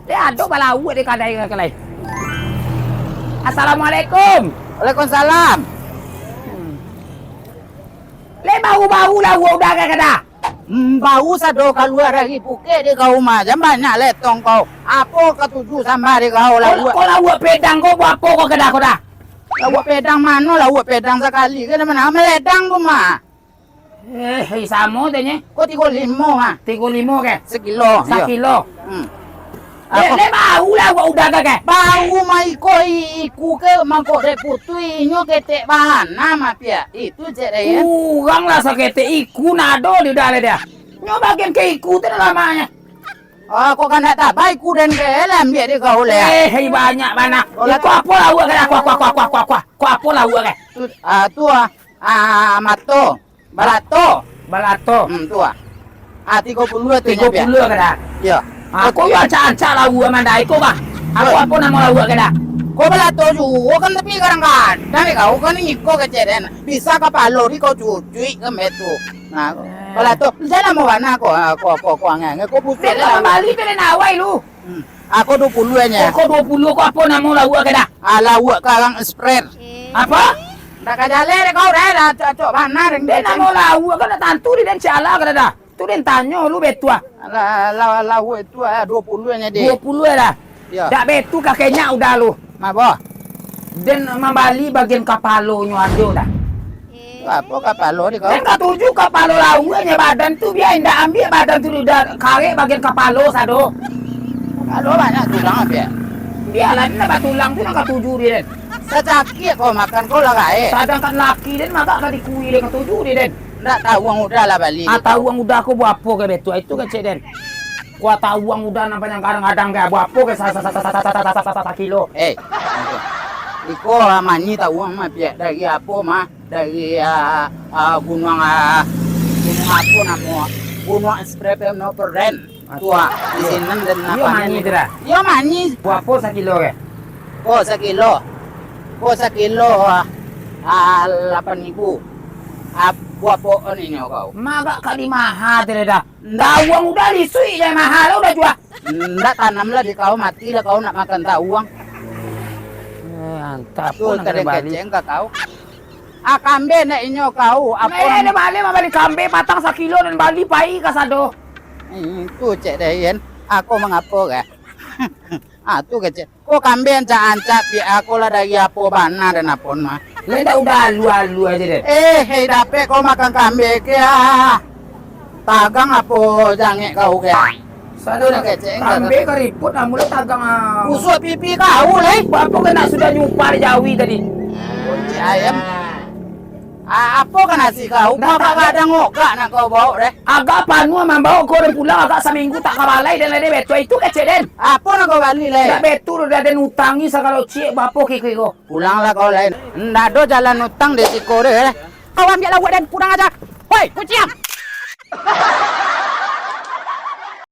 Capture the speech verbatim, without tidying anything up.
Deh, ado balauak di kadai ka lai. Assalamualaikum. Waalaikumsalam. Hmm. Lai bau-bau lauak uda ka kada? Hmm, bau sado kalua dari pukek di kau mah. Jan banyak letong kau. Apo katuju sambah di kau lauak? Kau lauak pedang kau buat apo kau kada kau dah? Lauak pedang mano lauak pedang sakali ka di mano? Maledang tu mah. Eh, hei, samo tu nyo. Ko tigo limo mah. Tigo limo ke? Sakilo, iyo. Sakilo. Hmm. Dek, apo? Dek, bau lauak uda ka ke? Bau mah iko iku ke mangkok dek putuih, inyo ketek bana mah piak. Itu cek dek, yo. Urang lah saketek iku nado di uda le dia. Nyo bagian ke iku tu lah lamaknyo. Oh, kok kandak tabai iku den ke, lah ambiak di kau le. Eh, hei, banyak bana. Iko apo lauak ka dah? Ko, ko, ko, ko, ko, ko, ko apo lauak ka? Tu, ah, tu ah, ah, mato. Balato. Balato. Hmm, tu ah. Ah, tigo puluah tu. Tigo puluah ka dah? Yo. Ah, ko yo ancak-ancak lauak mandai ko kah? Apo, apo namo lauak ka dah? Ko balato juo kan, tapi kadang-kadang dek kau kan iko kecek den. Bisa kapalo di kau cucuik kan betu. Nah, balato. Jan lamo bana ko, ah, ko, ko, ko angek-angek ko putuih lah. Bali tu den awai lu. Hmm. Ako duo puluah nyo. Ako duo puluah ko apo namo lauak ka dah? Ah, lauak karang sprer. Apo? Ndak ka jaleh dek kau dah, dah cocok bana dek. Dek namo lauak kan dak tantu di den cala ka dah. Tu den tanyo lu betuah. Alah, la-, lauak itu ah, duo puluah nyo dek. Duo puluah dah. Yo. Dak betu ka kenyak udah lu. Mabo? Den mambali bagian kapalonyo ado dah. Apo kapalo di kau? Den katuju kapalo lauak nyo badan tu, bia indak ambiak badan tu, udah karek bagian kapalo sado. Kapalo banyak tulang ambiak. Bialah, den lah batulang tu nan katuju di den. Sacakik kau makan, kau lah gaek. Sadangkan laki den magak ka dikui den katuju di den. Ndak tauang udah lah bali. Ah, tauang udah ko buat apo ka betu? Itu kecek den. Ko tauang udah nan panjang kadang-kadang ka buat apo ka sa-, sa-, sakilo? Eh, iko, ah, manyi tauang mah piak dari apo mah? Dari, ah, ah, gunuang, ah, gunuang apo namo? Gunuang Sprepenoperen. Tu ah, di sinan den. Iyo, manyi tu dah. Iyo, manyi. Buat apo sakilo ka? Ko sakilo. Ko sakilo, ah, ah, lapan ribu. Ah, buat apo on inyo kau? Magak kali maha tu dah. Ndak, uang udah lisuik je maha lah udah jua. Ndak, tanam lah di kau, mati lah kau nak makan tak uang. Eh, antah tu pun nak kena balik. Keceng ka kau. Ah, kambe nak inyo kau, apo? Nah, nak balik mah bali kambe patang sakilo dan bali pai ka sado. Hmm, tu cek deh, Ian. Ako mangapo ka? Ah, tu kecek. Ko kambe ancak-ancak piak ako lah dari apo bana dan apon mah. Lai dak udah alu-alu aja deh. Eh, hei, dapek ko makan kambe ke ah. Tagang apo jangek kau ke? Sado dah kecek, kambe kariput, amu lah tagang ah. Usuk pipi kau lai. Apo kena sudah nyupar jawi tadi? Kunci ayam. Ah, apo ka nasi kau? Kau kadang ogak nak kau baok deh. Agak panuah mambao kau dan pulang agak saminggu tak ka balai dan lai deh betul itu kecek den. Apo nak kau bali lai? Dak betul dah den utangi sagalo ciek bapo kiko-kiko. Pulanglah kau lai. Ndak ado jalan utang di siko deh. Kau ambiak lauak dan pulang aja. Hoi, kuciang!